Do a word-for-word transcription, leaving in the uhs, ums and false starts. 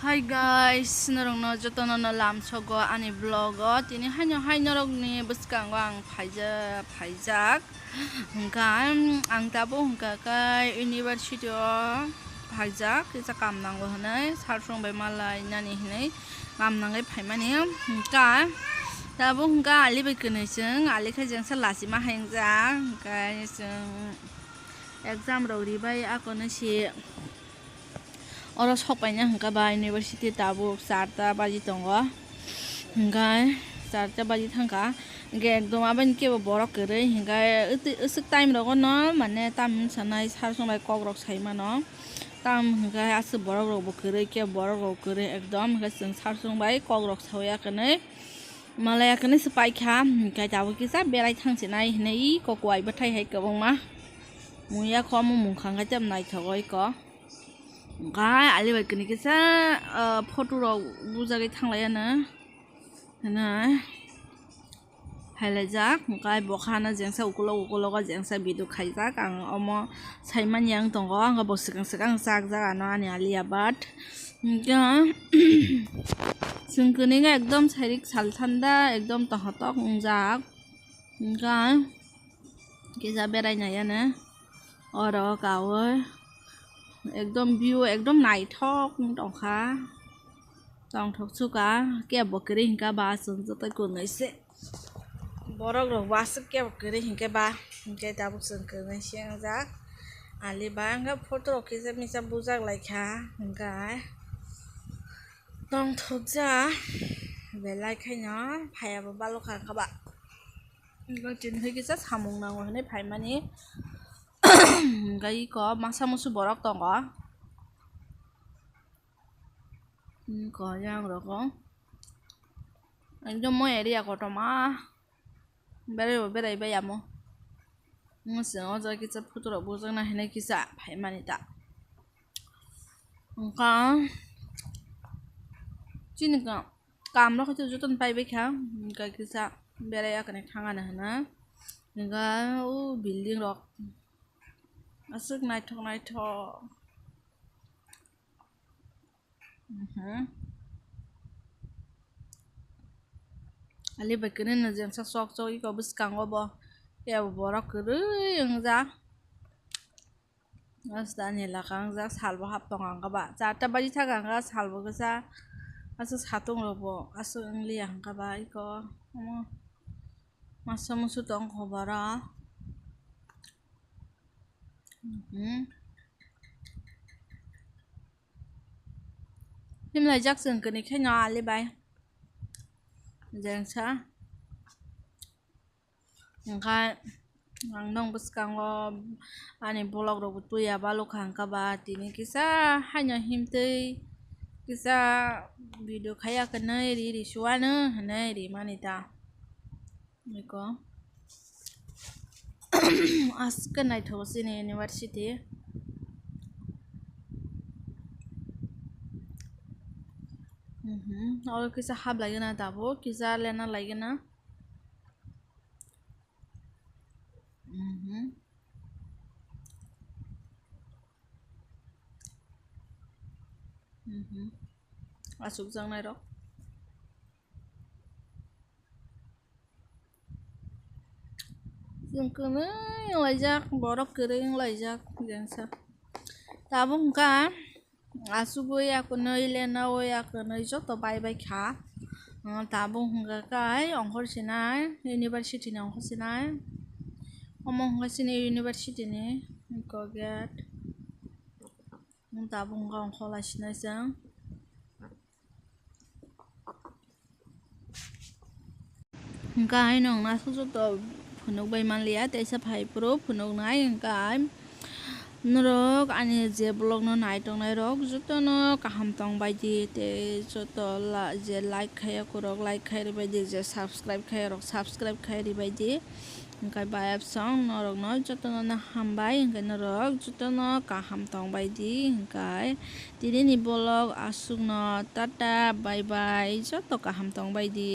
Hi guys, norokno jotono no lamsogo ani vlog o. Tini haino hai norokni bwskango ang phaija-, phaijak. Hwnkha, ang tabuk hwnkha khe university o phaijak, kisa kam nango hwnwi, sir song bai malai nani hwnwi kam nangwi phaimani. Hwnkha, tabuk hwnkha ali bai kwnwi chwng, ali khe jengsa lachima hai wngjak, hwnkhe chwng exam rok ribai akono se. Oro sok paina hwnkha ba university tabuk charta baji tongo. Hwnkhe charta baji thangkha. Hwnkhe ekdom aboni kebo borok kwrwi. Hwnkhe wtwi-, aswk time rogo no mane tam sanai sir song bai kok rok sai mano. Tam hwnkhe aswk borok rok bo kwrwi, kebo borok rok kwrwi ekdom. Hwnkhe chwng sir song bai kok rok saui akanwi. Malai akanwi se paikha. Hwnkhe tabuk kisa berai thang sinai hinwi i kok wai bwthai hai kwbangma. Muya kho omo mung kha hwnkhe tei naithogo iko. Hwnkhe ali bai kwnwi kisa, ah, photo rok bujagwi thanglaiyano hwnwi hailaijak. Hwnkhe bo khana jengsa ukulok ukulok o jengsa video khaijak. Ang omo saimanya wng tongo, ang bo swkang swkang chakjak ano ani aliya but. Hwnkhe chwng kwnwi khe ekdom sairik sal thanda, ekdom tongthok wngjak. Hwnkhe kisa berai naiyano. Oro kaui ekdom view ekdom naithok wng tongkha, tongthok sukha. Kebo kwrwi hwnkha ba chwng joto kwnwi se borok rok bo aswk kebo kwrwi hwnkhe ba, hwnkhe tabuk chwng kwnwi se wngjak. Ali ba hwnkhe photo rok kisa misa bujak laikha hwnkhe tongthokjak belai khaino phaiya bo balokha wngkha ba. Tini hai kisa samung nango hinwi phaimani. Hwnkhe iko masa musu borok tongo. Iko yang rogo. Ekdom mo area kotorma. Berai bo berai bai amo. Wng se o jaga kisa photo rok bujakna hinwi kisa phaimani ta. Wngkha chini ka-, kam rok khe jotono paibai kha. Hwnkhe kisa berai akhani thangani hwnwi. Hwnkhe o building rok aswk naithok naithok. Mhm. Ali bai kwrwino jengsa sok sok iko bwskango bo. Kebo borok kwrwi wngjak. Aswk ani laka wngjak, salbo hap tongo hwnkhe ba. Charta baji thaka hwnkhe salbo kisa. Aswk satung rokbo aswk wngliya hwnkhe ba iko. Omo masa musu tongkho borok. Mhm. Himlaijak chwng kwnwi khe no ali bai. Jengsa. Hwnkhe ang nong bwskango ani vlog rokbo twiya balokha hwnkhe ba tini kisa haino himtwi kisa video khaiya kwnwi ri ri suwano hinwi rimani ta. Eko. Aske naithok chini university. Mhm. Oro kisa hap laigana tabuk, kisa lena laigana. Mhm. Mhm. Asukjaknairok. Chwng kwnwi wnglaijak, borok kwrwi wnglaijak jengsa. Tabuk hwnkha asugwi akunwi lenaui akunwi joto bai bai kha. Tabuk hwnkha khe ongkhor sinai, university ni ongkhor sinai. Omo hwnkha chini university ni gate. Tabuk hwnkha ongkhor lai sinai chwng. Hwnkhe haino wngna aswk joto phunuk bai manliya, teisa phai phuru phunuknai. Hwnkhe norok ani je vlog no nai tongnai rok jotono kaham tong bai di, tei joto la-, je like khaiya khorok like khai ribai di, je subscribe khaiya rok subscribe khai ribai di. Hwnkhe bayap song norokno jotono no hambai, hwnkhe norok jotono kaham tong bai di. Hwnkhe tini ni vlog aswkno, tata bye bye, joto kaham tong bai di.